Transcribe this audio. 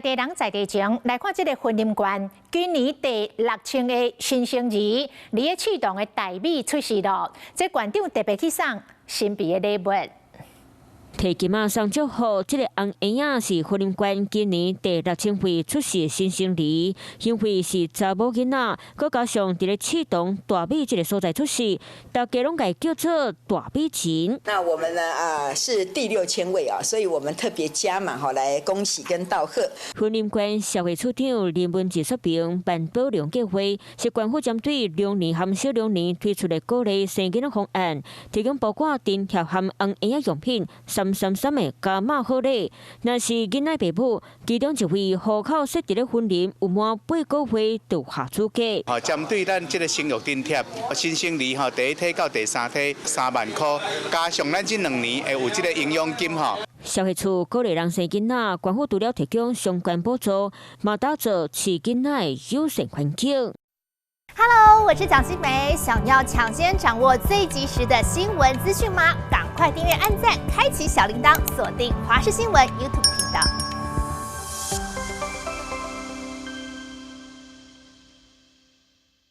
地人在地情，來看這个雲林縣今年第六千个新生兒佇咧刺桐的大米出世囉，這縣長特別去送神秘的禮物。提金仔送祝福，這个紅嬰仔是雲林縣今年第六千位出世新生兒，因為是查某囡仔，閣加上佇咧刺桐大米這个所在出世，大家攏共伊叫做大米錢。那我們呢啊是第六千位啊，所以我們特別加碼哈來恭喜跟道賀。雲林縣社會處長林文志說明，萬寶龍計劃是縣府針對龍年和小龍年推出的鼓勵生囡仔方案，提供包括津貼和紅嬰仔用品三三三的加碼好禮。若是囡仔爸母，其中一位戶口設佇咧雲林，有滿八個月就合資格。吼，針對咱這个生育津貼，新生兒吼第一胎到第三胎3萬箍，加上咱這兩年會有這个營養金吼。社會處鼓勵人生囡仔，縣府除了提供相關補助，嘛打造飼囡仔的友善環境。 Hello，我是蔣新梅，想要搶先掌握最及時的新聞資訊嗎？趕快訂閱、按讚、開啟小鈴鐺，鎖定華視新聞 YouTube 頻道。